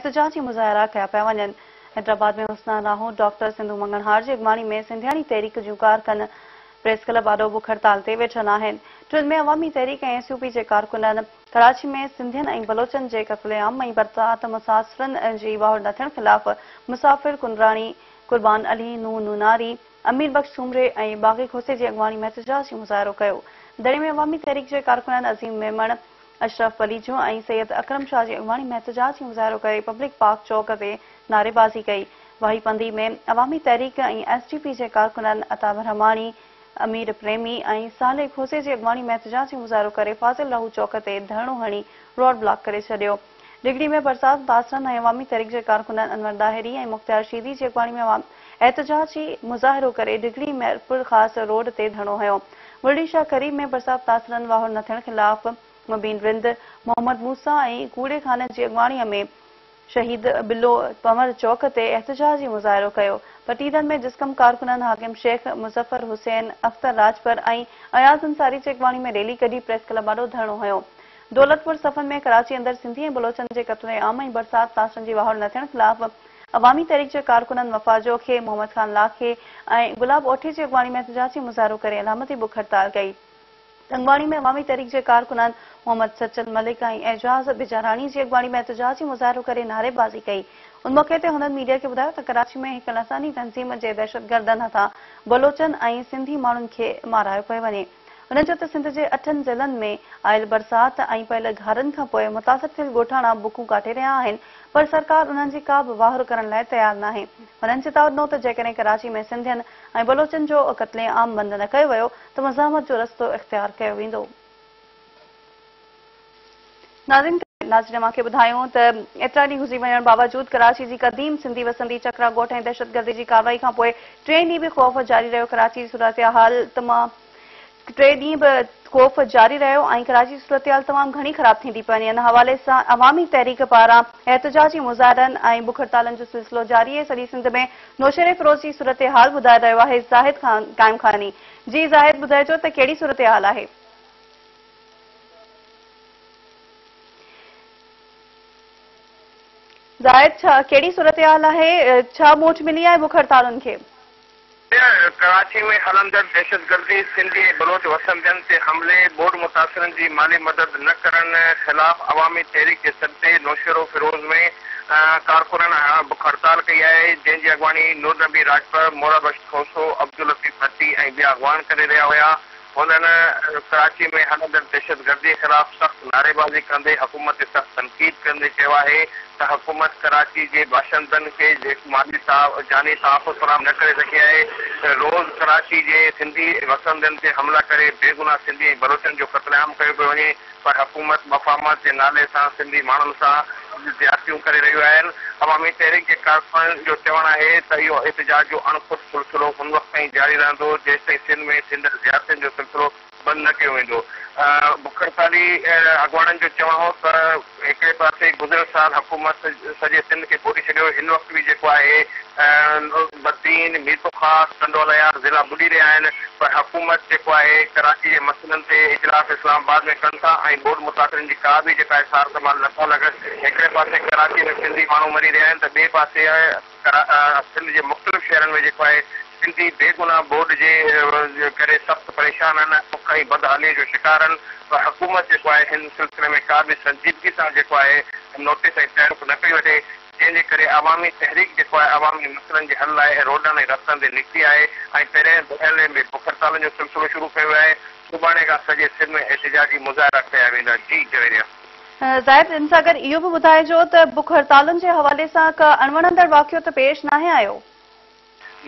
احتجاجي مظاهرا ڪيا پيا وڃن. حيدرآباد ۾ حسنا راهو، ڊاڪٽر سنڌو مڱڻهار جي اڳواڻي ۾ سنڌياڻي تحريڪ جون ڪارڪن پريس ڪلب آڏو بک هڙتال تي ويٺل آهن. ٽن ۾ عوامي تحريڪ ۽ ايس يو پي جي ڪارڪنن ڪراچي ۾ سنڌين ۽ بلوچن جي قتل عام ۽ برسات متاثرن جي واهر نه ٿيڻ خلاف مسافر ڪنراڻي، قربان علي، نوح نوناري، امير بخش سومري ۽ باغي کوسي جي اڳواڻي ۾ احتجاجي مظاهرو ڪيو. دڙي ۾ عوامي تحريڪ جي ڪارڪنن عظيم ميمڻ، اشرف پليجو ۽ سيد اڪرم شاهه جي اڳواڻي ۾ احتجاجي مظاهرو ڪري پبلڪ پارڪ چوڪ تي نعريبازي ڪئي. واهي پنڌي ۾ عوامي تحريڪ ۽ ايس ٽي پي جي ڪارڪنن عطا برهماڻي، امير پريمي ۽ صالح کوسي جي اڳواڻي ۾ احتجاجي مظاهرو ڪري فاضل راهو چوڪ تي ڌرڻو هڻي روڊ بلاڪ ڪري ڇڏيو. ڊگهڙي ۾ برسات متاثرن ۽ عوامي تحريڪ جي ڪارڪنن انور ڏاهري ۽ مختيار شيدي جي اڳواڻي ۾ احتجاجي مظاهرو ڪري ڊگهڙي ميرپورخاص روڊ تي ڌرڻو هنيو. بلڙي شاهه ڪريم ۾ برسات متاثرن واهر نه ٿيڻ خلاف مبين رند، محمد موسيٰ ۽ ڪوڙي خان جي اڳواڻي ۾ شهيد بلو پنور چوڪ تي احتجاجي مظاهرو ڪيو. پٽيدن ۾ جسقم ڪارڪنن حاڪم شيخ، مظفر حسين، اختر راڄپر ۽ اياز انصاري جي اڳواڻي ۾ ريلي ڪڍي پريس ڪلب آڏو ڌرڻو هنيو. دولتپور صفن ۾ ڪراچي اندر سنڌي ۽ بلوچن جي قتل عام ۽ برسات متاثرن جي واهر نه ٿيڻ خلاف عوامي تحريڪ جي ڪارڪنن وفا جوکي، محمد خان لاکي ۽ گلاب اوٺي جي اڳواڻي ۾ احتجاجي مظاهرو ڪري علامتي بک هڙتال ڪئي. تنگواڻي ۾ عوامي تحريڪ جي ڪارڪنن محمد سچل ملڪ ۽ اعجاز بجاراڻي جي اڳواڻي ۾ احتجاجي مظاهرو ڪري نعريبازي ڪئي. ان موقعي تي هنن ميڊيا کي ٻڌايو ته ڪراچي ۾ هڪ لساني تنظيم جي دهشتگردن هٿان بلوچن ۽ سنڌي ماڻهن کي مارايو پيو وڃي. هنن چيو ته سنڌ جي اٺن ضلعن ۾ آيل برسات ۽ پيل گهارن کانپوء متاثر ٿيل ڳوٺاڻا بکون ڪاٽي رهيا آهن پر سرڪار انهن جي ڪا به واهر ڪرڻ لاء تيار ناهي. هنن چتاء ڏنو ته جيڪڏهن ڪراچي ۾ سنڌين ۽ بلوچن جو قتل عام بند نه ڪيو ويو ته مزاحمت جو رستو اختيار ڪيو ويندو. ناظرين ناظرين اوهان کي ٻڌايون ته ايترا ڏينهن گذري وڃڻ باوجود ڪراچي جي قديم سنڌي وسندي چڪرا ڳوٺ ۽ دهشتگردي جي ڪارروائي کانپوء ٽئين ڏينهن به خوف جاري رهيو ڪراچي جي صورتحال تمام ٽئين ڏينهن به خوف جاري رهيو ۽ ڪراچي جي صورتحال تمام گهڻي خراب ٿيندي پئي وڃي ان حوالي سان عوامي تحريڪ پاران احتجاجي مظاهرن ۽ بک هڙتالن جو سلسلو جاري آهي سڄي سنڌ ۾ نوشهري فيروز جي صورتحال ٻڌائي رهيو آهي زاهد خان قائم خاني جي زاهد ٻڌائجو ته ڪهڙي صورتحال آهي. زاهد ڇا ڪهڙي صورتحال آهي ڇا موٽ ملي آهي بک هڙتالن کي؟ ڪراچي ۾ هلندڙ دهشتگردي، سنڌي ۽ بلوچ وسندين تي حملي، ٻوڏ متاثرن جي مالي مدد نه ڪرڻ خلاف عوامي تحريڪ جي سڏ تي نوشهروفيروز ۾ ڪارڪنن بک هڙتال ڪئي آهي، جنهن جي اڳواڻي نور نبي راڄپر، مولا بخش کوسو، عبداللطيف ڀٽي ۽ ٻيا اڳواڻ ڪري رهيا هيا. هنن ڪراچي ۾ هلندڙ دهشتگردي خلاف سخت نعريبازي ڪندي حڪومت تي سخت تنقيد ڪندي چيو آهي ته حڪومت ڪراچي جي باشندن کي مالي جاني تحفظ فراهم نه ڪري سگهي آهي، روز ڪراچي جي سنڌي وسندين تي حملا ڪري بيگناهه سنڌي ۽ بلوچن جو قتل عام ڪيو پيو وڃي پر حڪومت مفاهمت جي نالي سان سنڌي ماڻهن سان زيادتيون ڪري رهيون آهن. عوامي تحريڪ جي ڪارڪنن جو چوڻ آهي ته اهو احتجاج جو اڻکٽ سلسلو ان وقت تائين جاري رهندو جيستائين سنڌ ۾ ٿيندڙ زيادتين جو سلسلو بند نه ڪيو ويندو. بک هڙتالي اڳواڻن جو چوڻ هو ته هڪڙي پاسي گذريل سال حڪومت سڄي سنڌ کي ٻوڏي ڇڏيو هن وقت به جيڪو آهي بدين، ميرپورخاص، ٽنڊوالهيار ضلعا ٻڏي رهيا آهن پر حڪومت جيڪو آهي ڪراچي جي مسئلن تي اجلاس اسلام آباد ۾ ڪن ٿا ۽ ٻوڏ متاثرين جي ڪا به جيڪا آهي سار سنڀال نه ٿا لڳن هڪڙي پاسي ڪراچي ۾ سنڌي ماڻهو مري رهيا آهن ته ٻئي پاسي سنڌ جي مختلف شهرن ۾ جيڪو آهي سنڌي بيگناهه ٻوڏ جي ڪري سخت پريشان آهن بک ۽ بدحالي جو شڪار آهن پر حڪومت جيڪو آهي هن سلسلي ۾ ڪا به سنجيدگي سان جيڪو آهي نوٽيس ۽ تحرڪ نه پئي وٺي جنهن جي ڪري عوامي تحريڪ جيڪو آهي عوامي مسئلن جي حل لاء روڊن ۽ رستن تي نڪتي آهي ۽ پهرين مرحلي ۾ بک هڙتالن جو سلسلو شروع ڪيو ويو آهي سڀاڻي کان سڄي سنڌ ۾ احتجاجي مظاهرا ڪيا ويندا جي جويريا. زاهد ان سان گڏ اهو به ٻڌائجو ته بک هڙتالن جي حوالي سان ڪا اڻوڻندڙ واقعو ته پيش ناهي آيو؟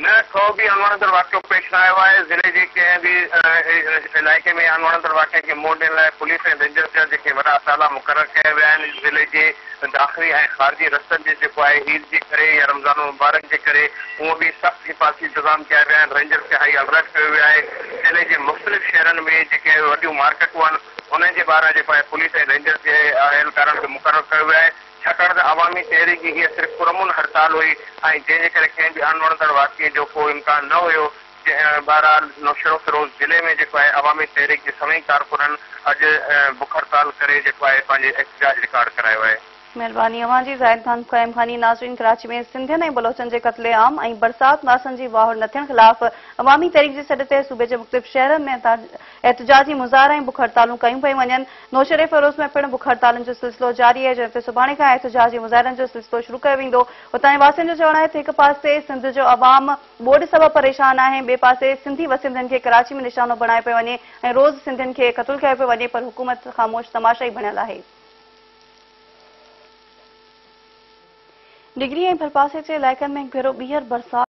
نه ڪو به اڻوڻندڙ واقعو پيش نه آيو آهي، ضلعي جي ڪنهن به علائقي ۾ اڻوڻندڙ واقعن کي منهن ڏيڻ لاء پوليس ۽ رينجرز جا جيڪي وڏا اٽالا مقرر ڪيا ويا آهن، ضلعي جي داخلي ۽ خارجي رستن جي جيڪو آهي عيد جي ڪري يا رمضان المبارڪ جي ڪري هونء به سخت حفاظتي انتظام ڪيا ويا آهن، رينجرز کي هائي الرٽ ڪيو ويو آهي، ضلعي جي مختلف شهرن ۾ جيڪي وڏيون مارڪيٽون آهن انهن جي ٻاهران جيڪو آهي پوليس ۽ رينجرز جي اهلڪارن کي مقرر ڪيو ويو آهي، ڇاڪاڻ ته عوامي تحريڪ جي هيء صرف پرامن هڙتال هئي ۽ جنهن جي ڪري ڪنهن به اڻوڻندڙ واقعي جو ڪو امڪان نه هيو. بهرحال نوشهروفيروز ضلعي ۾ جيڪو آهي عوامي تحريڪ جي سوين ڪارڪنن اڄ بک هڙتال ڪري جيڪو آهي پنهنجي احتجاج رڪارڊ ڪرايو آهي. مهرباني اوهان جي زاهد خان قائم خاني. ناظرين، ڪراچي ۾ سنڌين ۽ بلوچن جي قتل عام ۽ برسات متاثرن جي واهر نه ٿيڻ خلاف عوامي تحريڪ جي سڏ تي صوبي جي مختلف شهرن ۾ احتجاجي مظاهرا ۽ بک هڙتالون ڪيون پيون وڃن. نوشهري فيروز ۾ پڻ بک هڙتالن جو سلسلو جاري آهي، جنهن تي سڀاڻي کان احتجاجي مظاهرن جو سلسلو شروع ڪيو ويندو. اتان جي واسين جو چوڻ آهي ته هڪ پاسي سنڌ جو عوام ٻوڏ سبب پريشان آهي، ٻئي پاسي سنڌي وسندين کي ڪراچي ۾ نشانو بڻايو پيو وڃي ۽ روز سنڌين کي قتل ڪيو پيو وڃي پر حڪومت خاموش تماشائي بڻيل آهي. ڊگهڙي ۽ ڀرپاسي جي علائقن ۾ هڪ ڀيرو ٻيهر برسات.